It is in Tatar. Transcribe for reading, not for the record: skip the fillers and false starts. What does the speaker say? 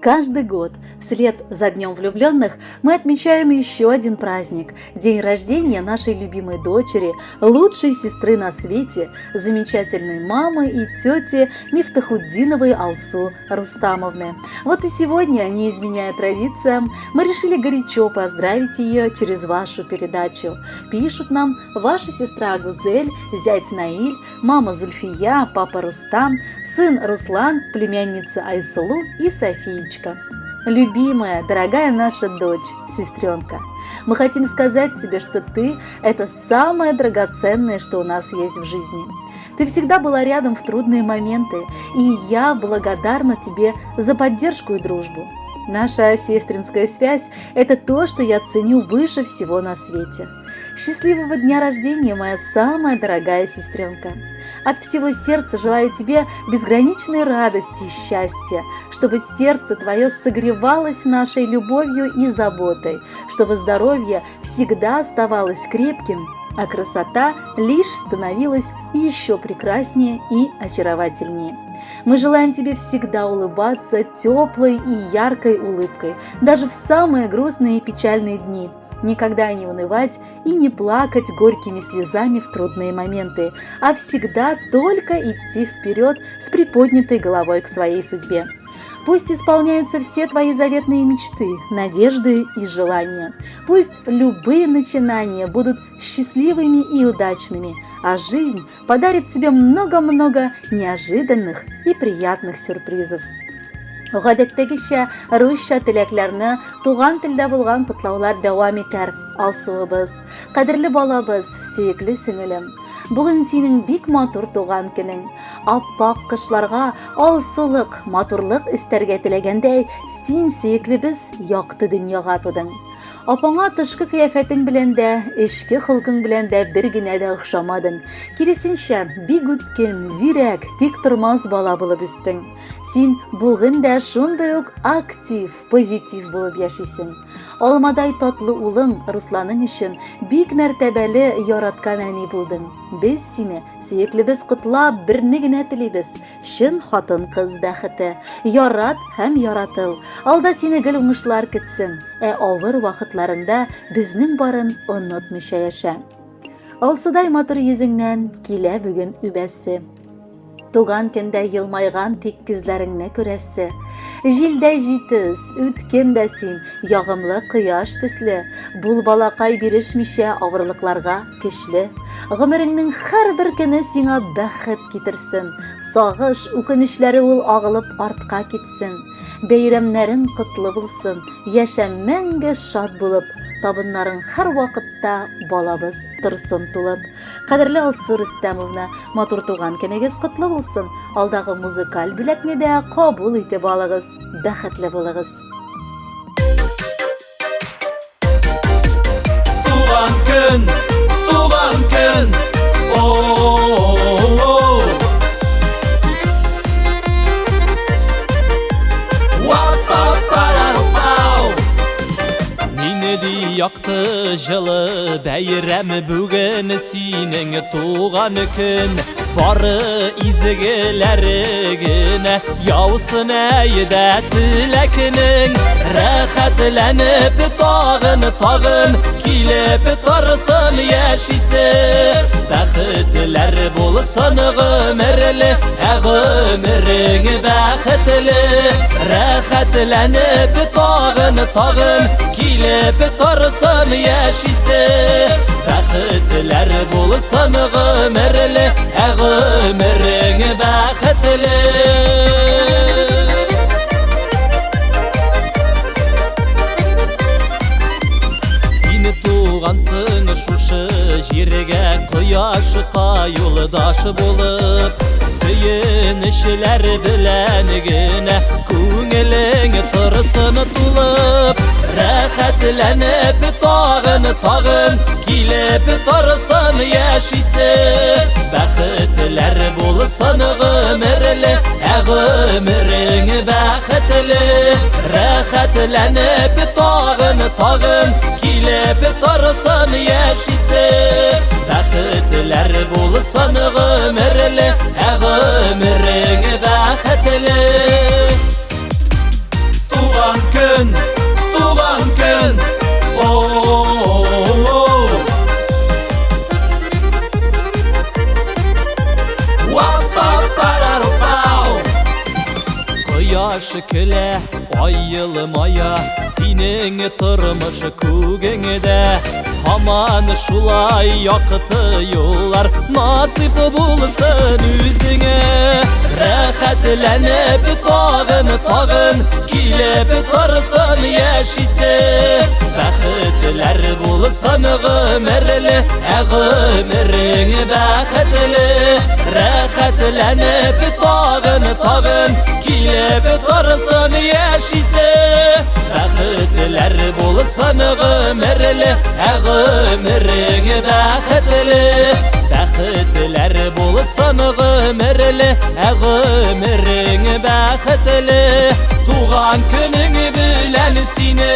Каждый год вслед за Днем влюбленных мы отмечаем еще один праздник – день рождения нашей любимой дочери, лучшей сестры на свете, замечательной мамы и тети Мифтахутдиновой Алсу Рустамовны. Вот и сегодня, не изменяя традициям, мы решили горячо поздравить ее через вашу передачу. Пишут нам ваша сестра Гузель, зять Наиль, мама Зульфия, папа Рустам, сын Руслан, племянница Айсулу и Софиечка. Любимая, дорогая наша дочь, сестренка, мы хотим сказать тебе, что ты – это самое драгоценное, что у нас есть в жизни. Ты всегда была рядом в трудные моменты, и я благодарна тебе за поддержку и дружбу. Наша сестринская связь – это то, что я ценю выше всего на свете. Счастливого дня рождения, моя самая дорогая сестренка! От всего сердца желаю тебе безграничной радости и счастья, чтобы сердце твое согревалось нашей любовью и заботой, чтобы здоровье всегда оставалось крепким, а красота лишь становилась еще прекраснее и очаровательнее. Мы желаем тебе всегда улыбаться теплой и яркой улыбкой, даже в самые грустные и печальные дни – никогда не унывать и не плакать горькими слезами в трудные моменты, а всегда только идти вперед с приподнятой головой к своей судьбе. Пусть исполняются все твои заветные мечты, надежды и желания. Пусть любые начинания будут счастливыми и удачными, а жизнь подарит тебе много-много неожиданных и приятных сюрпризов. Гадәттәгечә, русча теләкләрне туган телдә булган котлаулар дәвам итәр, Алсуыбыз. Кадерле балабыз, сөекле сеңелем. Бүген синең бик матур туган көнең. Аппак кышларга алсулык, матурлык өстәргә теләгәндәй, син, сөеклебез, якты дөньяга тудың. Апаңа тышкы кыяфәтең белән дә, эчке холкың белән дә бер генә дә охшамадың. Киресенчә, бик үткен, зирәк, тик тормас бала булып үстең. Син бүген дә шундый ук актив, позитив булып яшисең. Алмадай татлы улың Русланың өчен бик мәртәбәле, яраткан әни булдың. Без сине, сөеклебез, котлап, берне генә телибез, чын хатын-кыз бәхете. Ярат һәм яратыл. Алда сине гел уңышлар көтсен, ә авыр вакытларыңда безнең барын онытмыйча яшә. Алсудай матур йөзеңнән килә бүген үбәсе. Туган көндә елмайган тик күзләреңне күрәсе. Җилдәй җитез, үткен дә син, ягымлы кояш төсле. Бул балакай бирешмичә авырлыкларга көчле. Гомереңнең һәрбер көне сиңа бәхет китерсен. Сагыш, үкенечләре ул агылып артка китсен. Бәйрәмнәрең котлы булсын, яшә мәңге шат булып, табыннарың һәрвакытта балабыз торсын тулып. Кадерле Алсу Рөстәмовна, матур туган көнегез котлы булсын. Алдагы музыкаль бүләкне дә кабул итеп алыгыз. Бәхетле булыгыз. Туган көн, туган көн. О-о-о-о. Нинди якты җылы бәйрәм бүген синең туган көн. Бары изгеләре генә яусын әйдә теләкнең. Рәхәтләнеп тагын тагын килеп торсын яшисе. Бәхетләр булсын гомерле, ә гомерең бәхетле. Рәхәтләнеп тагын тагын килеп торсын яшисе. Бәхетләр булсын гомерле, ә гомерең бәхетле. Син тугансың шушы җиргә кояшка юлдаш булып, сөенечләр белән генә күңелең торсын тулып, рәхәтләнеп тагын тагын килеп торсын яшисе. Бәхетләр булсын гомерле, ә гомерең бәхетле. Рәхәтләнеп тагын тагын килеп торсын яшисе. Бәхетләр булсын гомерле, ә гомерең бәхетле. Кояш көлә, ай елмая, синең тормыш күгеңдә. Һаман шулай якты юллар насыйп булсын үзеңә. Рәхәтләнеп тагын, тагын килеп торсын яшисе. Бәхетләр булсын гомерле, ә гомерең бәхетле. Рәхәтләнеп тагын, тагын килеп торсын яшисе. Бәхетләр булсын гомерле, ә гомерең бәхетле. Бәхетләр булсын гомерле, ә гомерең бәхетле. Туган көнең белән сине.